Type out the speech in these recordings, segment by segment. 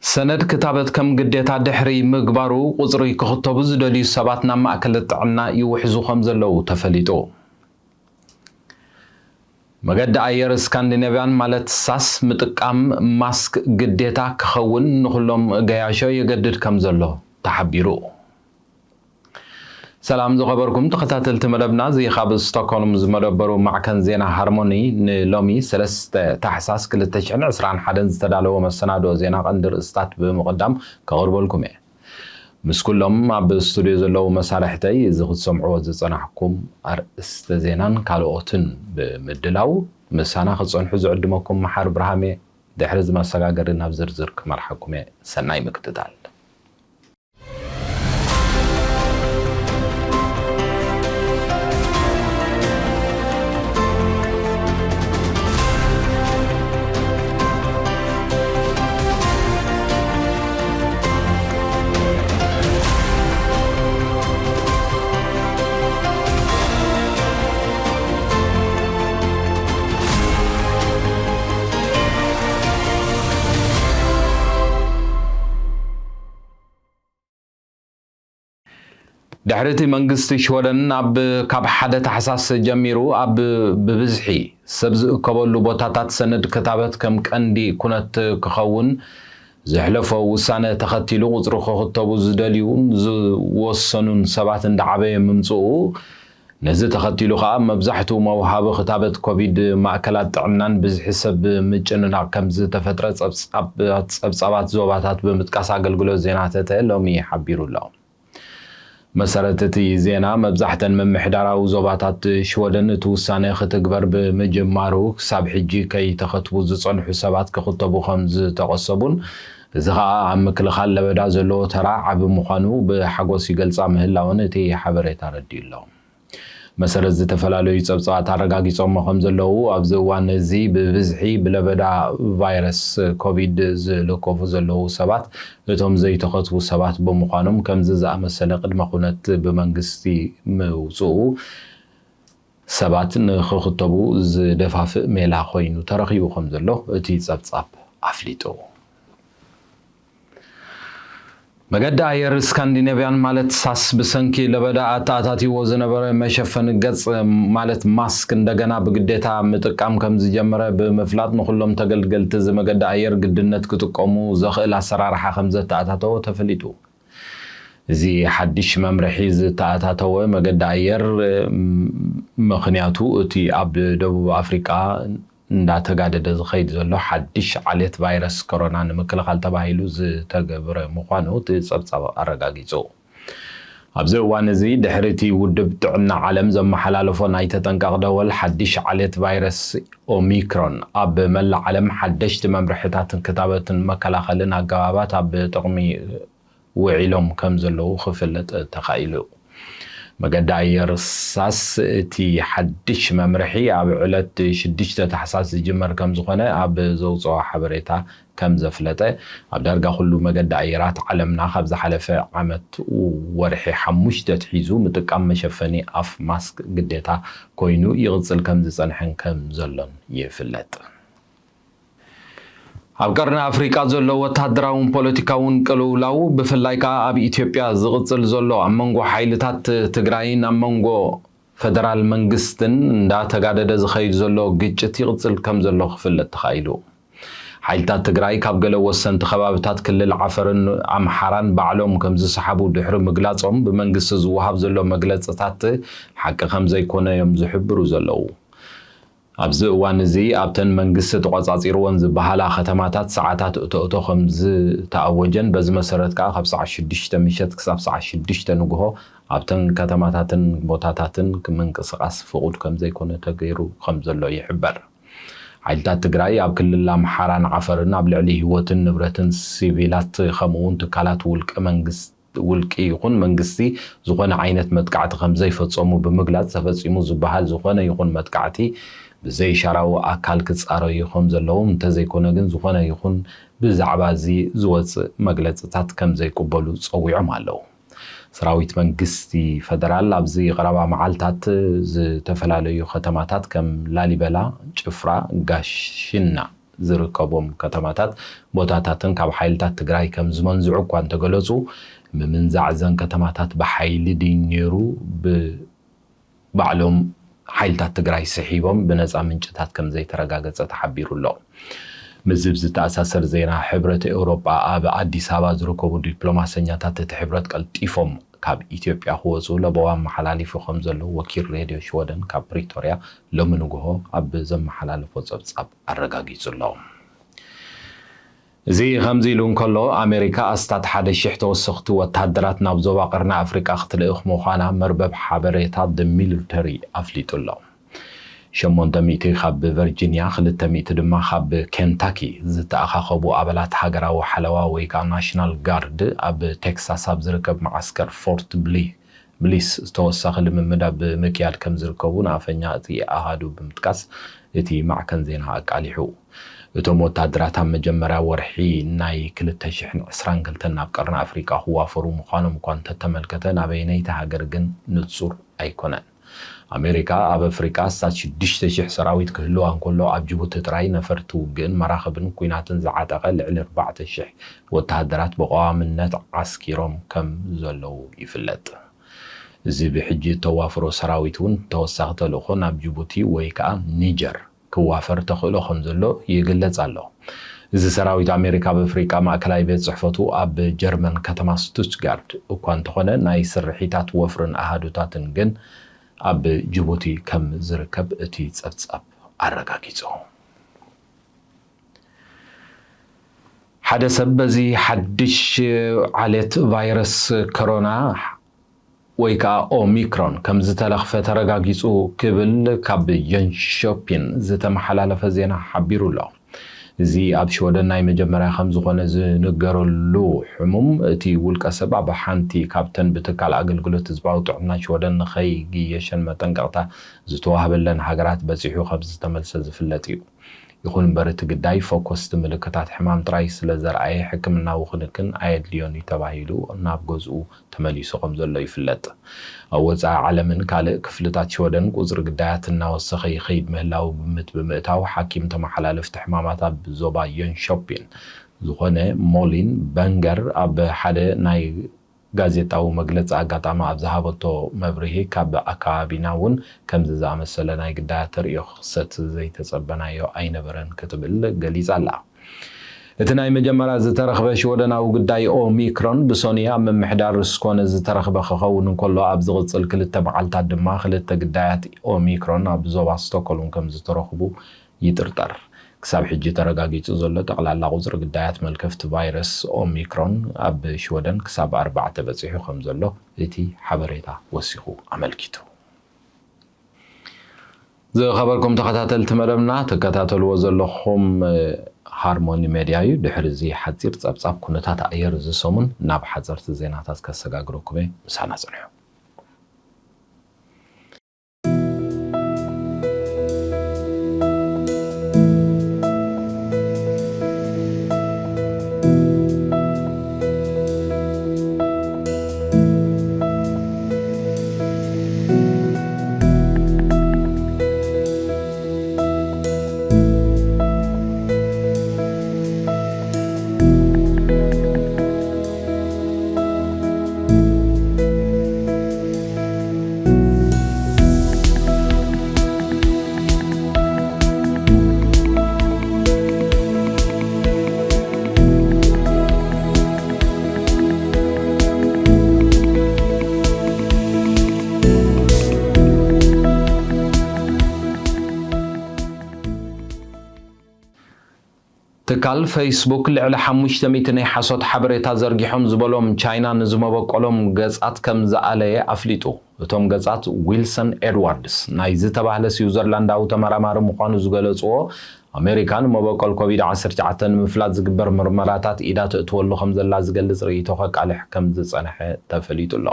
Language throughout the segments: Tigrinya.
ሰነድ ክታበት ከም ግዴታ ድሕሪ ምግባሩ፣ ቁጽሪ ክኽተቡ ዝደልዩ ሰባት ናብ ማእከል ጥዕና ይውሕዙ ከም ዘለዉ ተፈሊጡ። መገዲ ኣየር ስካንዲኔቭያን ማለት ሳስ ምጥቃም ማስክ ግዴታ ክኸውን ንኹሎም ገያሾ የገድድ ከም ዘሎ ተሓቢሩ። ሰላም ዝኸበርኩም ተኸታተልቲ መደብና፣ እዚ ካብ ስቶክሆልም ዝመደበሩ ማዕከን ዜና ሃርሞኒ ንሎሚ ሰለስተ ታሕሳስ ክልተ ሽሕን ዕስራን ሓደን ዝተዳለወ መሰናድኦ ዜና ቀንዲ ርእስታት ብምቕዳም ከቕርበልኩም እየ። ምስ ኩሎም ኣብ ስቱድዮ ዘለዉ መሳርሕተይ፣ እዚ ክትሰምዕዎ ዝጸናሕኩም ኣርእስተ ዜናን ካልኦትን ብምድላው ምሳና ክትጸንሑ ዝዕድመኩም መሓር ብርሃም እየ። ድሕሪ እዚ መሰጋገሪ ናብ ዝርዝር ክመርሓኩም እየ። ሰናይ ምክትታል። ድሕሪ እቲ መንግስቲ ሽወደን ኣብ፣ ካብ ሓደ ታሕሳስ ጀሚሩ ኣብ ብብዝሒ ሰብ ዝእከበሉ ቦታታት ሰነድ ክታበት ከም ቀንዲ ኩነት ክኸውን ዘሕለፎ ውሳነ ተኸቲሉ፣ ቁጽሪ ክኽተቡ ዝደልዩን ዝወሰኑን ሰባት እንዳዓበየ ምምጽኡ፣ ነዚ ተኸቲሉ ከኣ መብዛሕትኡ መውሃቢ ክታበት ኮቪድ ማእከላት ጥዕናን ብዝሒ ሰብ ምጭንናቕ ከም ዝተፈጥረ ጸብጻብ-፣ ጸብጻባት ዞባታት ብምጥቃስ ኣገልግሎት ዜና ተተ ሎሚ ሓቢሩ ኣሎ። መሰረት እቲ ዜና፣ መብዛሕተን ምምሕዳራዊ ዞባታት ሽወደን እቲ ውሳነ ክትግበር ብምጅማሩ፣ ክሳብ ሕጂ ከይተኸትቡ ዝጸንሑ ሰባት ክኽተቡ ከም ዝተቐሰቡን፣ እዚ ኸኣ ኣብ ምክልኻል ለበዳ ዘለዎ ተራ ዓቢ ምዃኑ ብሓጎስ ይገልጻ ምህላወን እቲ ሓበሬታ ኣረዲኡ ኣሎ። መሰረት ዝተፈላለዩ ጸብጻባት ኣረጋጊጾሞ ከም ዘለዉ፣ ኣብዚ እዋን እዚ ብብዝሒ ብለበዳ ቫይረስ ኮቪድ ዝልከፉ ዘለዉ ሰባት እቶም ዘይተኸትቡ ሰባት ብምዃኖም፣ ከምዚ ዝኣመሰለ ቅድመ ኩነት ብመንግስቲ ምውጽኡ ሰባት ንኽኽተቡ ዝደፋፍእ ሜላ ኮይኑ ተረኺቡ ከም ዘሎ እቲ ጸብጻብ ኣፍሊጡ። መገዲ ኣየር ስካንዲኔቭያን ማለት ሳስ ብሰንኪ ለበዳ ኣተኣታቲዎ ዝነበረ መሸፈኒ ገጽ ማለት ማስክ እንደገና ብግዴታ ምጥቃም ከም ዝጀመረ ብምፍላጥ፣ ንኹሎም ተገልገልቲ እዚ መገዲ ኣየር ግድነት ክጥቀሙ ዘኽእል ኣሰራርሓ ከም ዘተኣታተወ ተፈሊጡ። እዚ ሓድሽ መምርሒ ዝተኣታተወ መገዲ ኣየር፣ ም-፣ ምኽንያቱ እቲ ኣብ ደቡብ ኣፍሪቃ እንዳተጋደደ ዝኸይድ ዘሎ ሓድሽ ዓሌት ቫይረስ ኮሮና ንምክልኻል ተባሂሉ ዝተገብረ ምዃኑ እቲ ጸብጻብ ኣረጋጊጹ። ኣብዚ እዋን እዚ፣ ድሕሪ እቲ ውድብ ጥዕና ዓለም ዘመሓላለፎ ናይ ተጠንቀቕ ደወል፣ ሓድሽ ዓሌት ቫይረስ ኦሚክሮን ኣብ መላእ ዓለም ሓደሽቲ መምርሕታትን ክታበትን መከላኸልን ኣገባባት ኣብ ጥቕሚ ውዒሎም ከም ዘለዉ ክፍለጥ ተኻኢሉ። መገዲ ኣየር ሳስ እቲ ሓድሽ መምርሒ ኣብ ዕለት ሽዱሽተ ታሕሳስ ዝጅመር ከም ዝኾነ ኣብ ዘውፅኦ ሓበሬታ ከም ዘፍለጠ፣ ኣብ ዳርጋ ኩሉ መገዲ ኣየራት ዓለምና ካብ ዝሓለፈ ዓመት ወርሒ ሓሙሽተ ኣትሒዙ ምጥቃም መሸፈኒ ኣፍ ማስክ ግዴታ ኮይኑ ይቕፅል ከም ዝፀንሐን ከም ዘሎን ይፍለጥ። ኣብ ቀርኒ ኣፍሪቃ ዘሎ ወተሃደራውን ፖለቲካውን ቅልውላው፣ ብፍላይ ከኣ ኣብ ኢትዮጵያ ዝቕጽል ዘሎ ኣብ መንጎ ሓይልታት ትግራይን ኣብ መንጎ ፈደራል መንግስትን እንዳተጋደደ ዝኸይድ ዘሎ ግጭት ይቕጽል ከም ዘሎ ክፍለጥ ተኻኢሉ። ሓይልታት ትግራይ ካብ ገለ ወሰንቲ ከባብታት ክልል ዓፈርን ኣምሓራን ባዕሎም ከም ዝሰሓቡ ድሕሪ ምግላጾም፣ ብመንግስቲ ዝወሃብ ዘሎ መግለጽታት ሓቂ ከም ዘይኮነ እዮም ዝሕብሩ ዘለዉ። ኣብዚ እዋን እዚ ኣብተን መንግስቲ ተቖጻጺርወን ዝበሃላ ከተማታት ሰዓታት እቶ እቶ ከም ዝተኣወጀን፣ በዚ መሰረት ከኣ ካብ ሰዓት ሽዱሽተ ምሸት ክሳብ ሰዓት ሽዱሽተ ንግሆ ኣብተን ከተማታትን ቦታታትን ምንቅስቓስ ፍቑድ ከም ዘይኮነ ተገይሩ ከም ዘሎ ይሕበር። ሓይልታት ትግራይ ኣብ ክልል ኣምሓራን ዓፈርን ኣብ ልዕሊ ህይወትን ንብረትን ሲቪላት ከምኡ እውን ትካላት ውልቀ መንግስቲ ውልቂ ይኹን መንግስቲ ዝኾነ ዓይነት መጥቃዕቲ ከም ዘይፈጸሙ ብምግላጽ፣ ተፈጺሙ ዝበሃል ዝኾነ ይኹን መጥቃዕቲ ብዘይሻራዊ ኣካል ክጻረዩ ከም ዘለዎም፣ እንተዘይኮነ ግን ዝኾነ ይኹን ብዛዕባ እዚ ዝወጽእ መግለጽታት ከም ዘይቅበሉ ጸዊዖም ኣለዉ። ሰራዊት መንግስቲ ፈደራል ኣብዚ ቀረባ መዓልታት ዝተፈላለዩ ከተማታት ከም ላሊበላ፣ ጭፍራ፣ ጋሽና፣ ዝርከቦም ከተማታት ቦታታትን ካብ ሓይልታት ትግራይ ከም ዝመንዝዑ እኳ እንተገለጹ፣ ምምንዛዕ እዘን ከተማታት ብሓይሊ ድዩ ነይሩ፣ ብባዕሎም ሓይልታት ትግራይ ስሒቦም ብነጻ ምንጭታት ከም ዘይተረጋገጸ ተሓቢሩ ኣሎ። ምስዚ ብዝተኣሳሰር ዜና፣ ሕብረት ኤውሮጳ ኣብ ኣዲስ ኣበባ ዝርከቡ ዲፕሎማሰኛታት እቲ ሕብረት ቀልጢፎም ካብ ኢትዮጵያ ክወጹ ለበዋ ኣመሓላሊፉ ከም ዘሎ ወኪል ሬድዮ ሽወደን ካብ ፕሪቶርያ ሎሚ ንግሆ ኣብ ዘመሓላለፎ ጸብጻብ ኣረጋጊጹ ኣሎ። እዚ ከምዚ ኢሉ እንከሎ፣ ኣሜሪካ ኣስታት ሓደ ሺሕ ተወሰኽቲ ወተሃደራት ናብ ዞባ ቀርኒ ኣፍሪቃ ክትልእኽ ምዃና መርበብ ሓበሬታ The Military ኣፍሊጡ ኣሎ። ሸሞንተ ሚእቲ ካብ ቨርጂንያ፣ ክልተ ሚእቲ ድማ ካብ ኬንታኪ ዝተኣኻኸቡ ኣባላት ሃገራዊ ሓለዋ ወይ ከዓ ናሽናል ጋርድ ኣብ ቴክሳስ ኣብ ዝርከብ መዓስከር ፎርት ብሊ ብሊስ ተወሳኺ ልምምድ ኣብ ምክያድ ከም ዝርከቡ ንኣፈኛ እቲ ኣሃዱ ብምጥቃስ እቲ ማዕከን ዜና ኣቃሊሑ። እቶም ወታደራት ኣብ መጀመርያ ወርሒ ናይ ክልተ ሽሕን ዕስራን ክልተን ናብ ቀርኒ ኣፍሪቃ ክዋፈሩ ምዃኖም እኳ እንተተመልከተ፣ ናበይነይቲ ሃገር ግን ንጹር ኣይኮነን። ኣሜሪካ ኣብ ኣፍሪቃ ኣስታት ሽዱሽተ ሽሕ ሰራዊት ክህልዋ እንከሎ፣ ኣብ ጅቡቲ ጥራይ ነፈርቲ ውግእን መራኽብን ኲናትን ዝዓጠቐ ልዕሊ ኣርባዕተ ሽሕ ወተሃደራት ብቐዋምነት ዓስኪሮም ከም ዘለዉ ይፍለጥ። እዚ ብሕጂ እተዋፍሮ ሰራዊት እውን ተወሳኺ ተልእኾ ናብ ጅቡቲ ወይ ከዓ ኒጀር ክዋፈር ተኽእሎ ከም ዘሎ ይግለጽ ኣሎ። እዚ ሰራዊት ኣሜሪካ ኣብ ኣፍሪቃ ማእከላይ ቤት ጽሕፈቱ ኣብ ጀርመን ከተማ ስቱትጋርድ እኳ እንተኾነ፣ ናይ ስርሒታት ወፍርን ኣሃዱታትን ግን ኣብ ጅቡቲ ከም ዝርከብ እቲ ጸብጻብ ኣረጋጊጹ። ሓደ ሰብ በዚ ሓድሽ ዓሌት ቫይረስ ኮሮና ወይ ከዓ ኦሚክሮን ከም ዝተለኽፈ ተረጋጊጹ ክብል ካብ ዮንሾፒን ዝተመሓላለፈ ዜና ሓቢሩ ኣሎ። እዚ ኣብ ሽወደን ናይ መጀመርያ ከም ዝኾነ ዝንገረሉ ሕሙም፣ እቲ ውልቀ ሰብ ኣብ ሓንቲ ካብተን ብትካል ኣገልግሎት ህዝባዊ ጥዕና ሽወደን ንኸይግየሸን መጠንቀቕታ ዝተዋህበለን ሃገራት በጺሑ ከም ዝተመልሰ ዝፍለጥ እዩ። ይኹን እምበር፣ እቲ ግዳይ ፈኮስቲ ምልክታት ሕማም ጥራይ ስለ ዘርኣየ፣ ሕክምናዊ ክንክን ኣየድልዮን እዩ ተባሂሉ ናብ ገዝኡ ተመሊሱ ከም ዘሎ ይፍለጥ። ኣብ ወጻኢ ዓለምን ካልእ ክፍልታት ሽወደን ቁጽሪ ግዳያት እናወሰኸ ይኸይድ ምህላዉ ግምት ብምእታው፣ ሓኪም ተመሓላለፍቲ ሕማማት ኣብ ዞባ ዮንሾፒን ዝኾነ ሞሊን በንገር ኣብ ሓደ ናይ ጋዜጣዊ መግለጺ ኣጋጣሚ ኣብ ዝሃበቶ መብርሂ፣ ካብ ኣከባቢና እውን ከምዚ ዝኣመሰለ ናይ ግዳያት ተርእዮ ክኽሰት ዘይተጸበናዮ ኣይነበረን ክትብል ገሊጻ ኣላ። እቲ ናይ መጀመርያ ዝተረኽበ ሽወደናዊ ግዳይ ኦሚክሮን ብሶኒ ኣብ ምምሕዳር ስኮነ ዝተረኽበ ክኸውን እንከሎ፣ ኣብ ዝቕጽል ክልተ መዓልታት ድማ ክልተ ግዳያት ኦሚክሮን ኣብ ዞባ ስቶክሆልም ከም ዝተረኽቡ ይጥርጠር። ክሳብ ሕጂ ተረጋጊጹ ዘሎ ጠቕላላ ቁጽሪ ግዳያት መልከፍቲ ቫይረስ ኦሚክሮን ኣብ ሽወደን ክሳብ ኣርባዕተ በጺሑ ከም ዘሎ እቲ ሓበሬታ ወሲኹ ኣመልኪቱ። ዝኸበርኩም ተኸታተልቲ መደብና፣ ትከታተልዎ ዘለኹም ሃርሞኒ ሜድያ እዩ። ድሕሪ እዚ ሓጺር ጸብጻብ ኩነታት ኣየር እዚ ሰሙን ናብ ሓጸርቲ ዜናታት ከሰጋግረኩም እየ። ምሳና ጽንሑ። ትካል ፌስቡክ ልዕሊ ሓሙሽተ ሚእቲ ናይ ሓሶት ሓበሬታ ዘርጊሖም ዝበሎም ቻይና ንዝመበቆሎም ገጻት ከም ዝኣለየ ኣፍሊጡ። እቶም ገጻት ዊልሰን ኤድዋርድስ ናይ ዝተባህለ ስዊዘርላንዳዊ ተመራማሪ ምዃኑ ዝገለጽዎ ኣሜሪካ ንመበቆል ኮቪድ ዓሰርተ ትሽዓተ ንምፍላጥ ዝግበር ምርመራታት ኢዳ ትእትወሉ ከም ዘላ ዝገልጽ ርእይቶ ከቃልሕ ከም ዝጸንሐ ተፈሊጡ ኣሎ።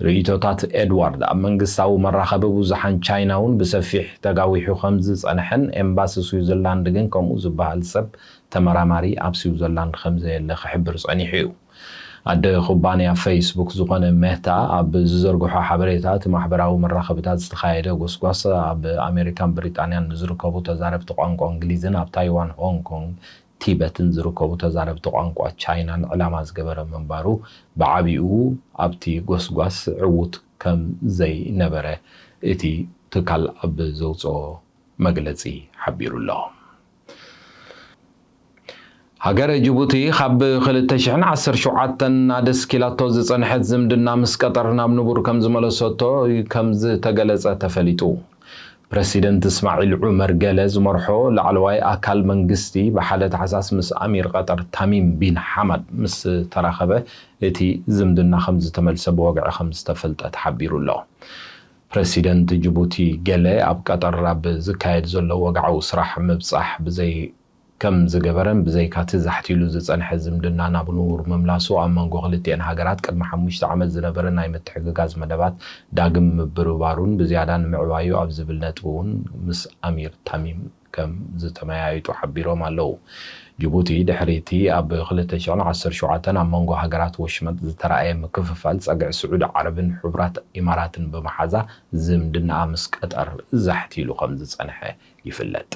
ርእይቶታት ኤድዋርድ ኣብ መንግስታዊ መራኸቢ ብዙሓን ቻይና እውን ብሰፊሕ ተጋዊሑ ከም ዝጸንሐን ኤምባሲ ስዊዘርላንድ ግን ከምኡ ዝበሃል ሰብ ተመራማሪ ኣብ ስዊዘርላንድ ከም ዘየለ ክሕብር ጸኒሑ እዩ። ኣደ ኩባንያ ፌስቡክ ዝኾነ ሜታ ኣብ ዝዘርግሖ ሓበሬታ፣ እቲ ማሕበራዊ መራኸብታት ዝተኻየደ ጎስጓስ ኣብ ኣሜሪካን ብሪጣንያን ንዝርከቡ ተዛረብቲ ቋንቋ እንግሊዝን ኣብ ታይዋን፣ ሆንግ ኮንግ፣ ቲበትን ዝርከቡ ተዛረብቲ ቋንቋ ቻይናን ዕላማ ዝገበረ ምንባሩ፣ ብዓቢኡ ኣብቲ ጎስጓስ ዕዉት ከም ዘይነበረ እቲ ትካል ኣብ ዘውፅኦ መግለፂ ሓቢሩ ኣሎ። ሃገረ ጅቡቲ ካብ ክልተ ሽሕን ዓሰርተ ሸውዓተን ኣደስኪላቶ ዝጸንሐት ዝምድና ምስ ቀጠር ናብ ንቡር ከም ዝመለሰቶ ከም ዝተገለጸ ተፈሊጡ። ፕረሲደንት እስማዒል ዑመር ገለ ዝመርሖ ላዕለዋይ ኣካል መንግስቲ ብሓደ ታሕሳስ ምስ ኣሚር ቀጠር ታሚም ቢን ሓማድ ምስ ተራኸበ፣ እቲ ዝምድና ከም ዝተመልሰ ብወግዒ ከም ዝተፈልጠ ተሓቢሩ ኣሎ። ፕረሲደንት ጅቡቲ ገለ ኣብ ቀጠር ኣብ ዝካየድ ዘሎ ወግዓዊ ስራሕ ምብጻሕ ብዘይ ከም ዝገበረን ብዘይካቲ ዛሕቲሉ ዝጸንሐ ዝምድና ናብ ንቡር ምምላሱ፣ ኣብ መንጎ ክልቲኤን ሃገራት ቅድሚ ሓሙሽተ ዓመት ዝነበረ ናይ ምትሕግጋዝ መደባት ዳግም ምብርባሩን ብዝያዳ ንምዕባዩ ኣብ ዝብል ነጥቢ እውን ምስ ኣሚር ታሚም ከም ዝተመያየጡ ሓቢሮም ኣለዉ። ጅቡቲ ድሕሪ እቲ ኣብ ክልተ ሽሕን ዓሰርተ ሸውዓተን ኣብ መንጎ ሃገራት ወሽመጥ ዝተራእየ ምክፍፋል ጸግዒ ስዑዲ ዓረብን ሕቡራት ኢማራትን ብምሓዛ ዝምድናኣ ምስ ቀጠር ዛሕቲሉ ከም ዝጸንሐ ይፍለጥ።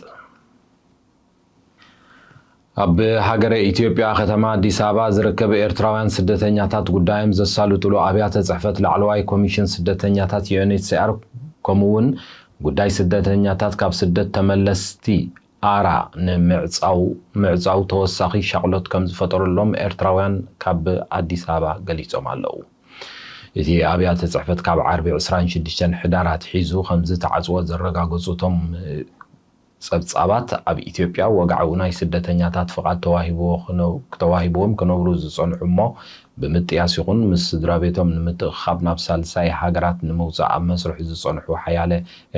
ኣብ ሃገረ ኢትዮጵያ ከተማ ኣዲስ ኣበባ ዝርከቡ ኤርትራውያን ስደተኛታት ጉዳዮም ዘሳልጥሉ ኣብያተ ጽሕፈት ላዕለዋይ ኮሚሽን ስደተኛታት ዩ ኤን ኤች ሲ ኣር፣ ከምኡ እውን ጉዳይ ስደተኛታት ካብ ስደት ተመለስቲ ኣራ ንምዕጻው ምዕጻው ተወሳኺ ሻቕሎት ከም ዝፈጠረሎም ኤርትራውያን ካብ ኣዲስ ኣበባ ገሊጾም ኣለዉ። እቲ ኣብያተ ጽሕፈት ካብ ዓርቢ ዕስራን ሽዱሽተን ሕዳር ኣትሒዙ ከም ዝተዓጽወ ዘረጋገጹ እቶም ጸብጻባት፣ ኣብ ኢትዮጵያ ወግዓዊ ናይ ስደተኛታት ፍቓድ ተዋሂብዎ ክነ-፣ ተዋሂብዎም ክነብሩ ዝጸንሑ እሞ ብምጥያስ ይኹን ምስ ስድራ ቤቶም ንምትእኽኻብ ናብ ሳልሳይ ሃገራት ንምውጻእ ኣብ መስርሕ ዝጸንሑ ሓያለ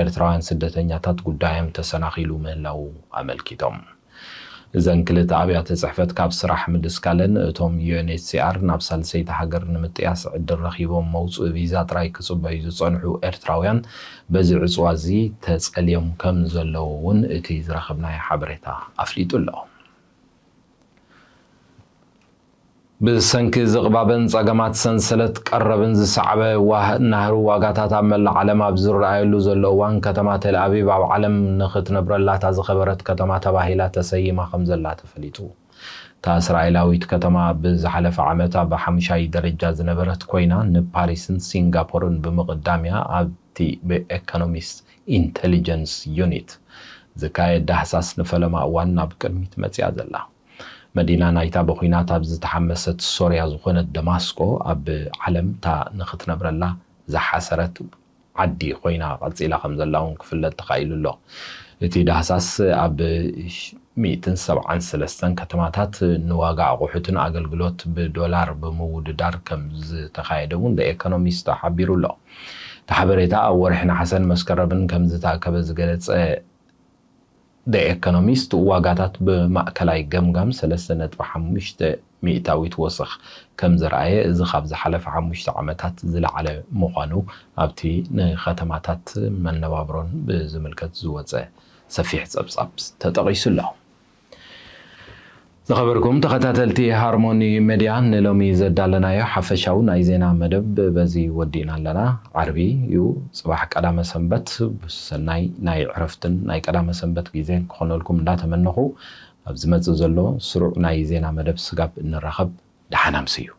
ኤርትራውያን ስደተኛታት ጉዳዮም ተሰናኺሉ ምህላዉ ኣመልኪቶም። እዘን ክልተ ኣብያተ ጽሕፈት ካብ ስራሕ ምድስካለን እቶም ዩ ኤን ኤች ሲ ኣር ናብ ሳልሰይቲ ሃገር ንምጥያስ ዕድል ረኺቦም መውጽኢ ቪዛ ጥራይ ክጽበዩ ዝጸንሑ ኤርትራውያን በዚ ዕጽዋ እዚ ተጸልዮም ከም ዘለዉ እውን እቲ ዝረኸብናዮ ሓበሬታ ኣፍሊጡ ኣሎ። ብሰንኪ ዝቕባበን ጸገማት ሰንሰለት ቀረብን ዝሰዓበ ዋህ-፣ ናህሪ ዋጋታት ኣብ መላእ ዓለም ኣብ ዝረኣየሉ ዘሎ እዋን፣ ከተማ ቴል ኣቪቭ ኣብ ዓለም ንኽትነብረላ እታ ዝኸበረት ከተማ ተባሂላ ተሰይማ ከም ዘላ ተፈሊጡ። እታ እስራኤላዊት ከተማ ብዝሓለፈ ዓመት ኣብ ሓሙሻይ ደረጃ ዝነበረት ኮይና፣ ንፓሪስን ሲንጋፖርን ብምቕዳም እያ ኣብቲ ብኤኮኖሚስት ኢንተሊጀንስ ዩኒት ዝካየድ ዳህሳስ ንፈለማ እዋን ናብ ቅድሚት መጺኣ ዘላ። መዲና ናይታ ብኹናት ኣብ ዝተሓመሰት ሶርያ ዝኾነት ደማስቆ፣ ኣብ ዓለም እታ ንኽትነብረላ ዝሓሰረት ዓዲ ኮይና ቀጺላ ከም ዘላ እውን ክፍለጥ ተኻኢሉ ኣሎ። እቲ ዳህሳስ ኣብ ሚእትን ሰብዓን ሰለስተን ከተማታት ንዋጋ ኣቑሑትን ኣገልግሎት ብዶላር ብምውድዳር ከም ዝተኻየደ እውን ዘ ኤኮኖሚስት ሓቢሩ ኣሎ። እቲ ሓበሬታ ኣብ ወርሒ ነሓሰን መስከረምን ከም ዝተኣከበ ዝገለጸ ዘ ኤኮኖሚስት፣ ዋጋታት ብማእከላይ ገምጋም ሰለስተ ነጥቢ ሓሙሽተ ሚእታዊት ወሰኽ ከም ዘርኣየ፣ እዚ ካብ ዝሓለፈ ሓሙሽተ ዓመታት ዝለዓለ ምዃኑ ኣብቲ ንከተማታት መነባብሮን ብዝምልከት ዝወጸ ሰፊሕ ጸብጻብ ተጠቒሱ ኣሎ። ዝኸበርኩም ተኸታተልቲ ሃርሞኒ ሜድያ፣ ንሎሚ ዘዳለናዮ ሓፈሻዊ ናይ ዜና መደብ በዚ ወዲእና ኣለና። ዓርቢ እዩ፣ ጽባሕ ቀዳመ ሰንበት። ብሰናይ ናይ ዕረፍትን ናይ ቀዳመ ሰንበት ግዜን ክኾነልኩም እንዳተመነኹ፣ ኣብ ዝመጽእ ዘሎ ስሩዕ ናይ ዜና መደብ ስጋብ እንራኸብ፣ ደሓን ኣምስዩ።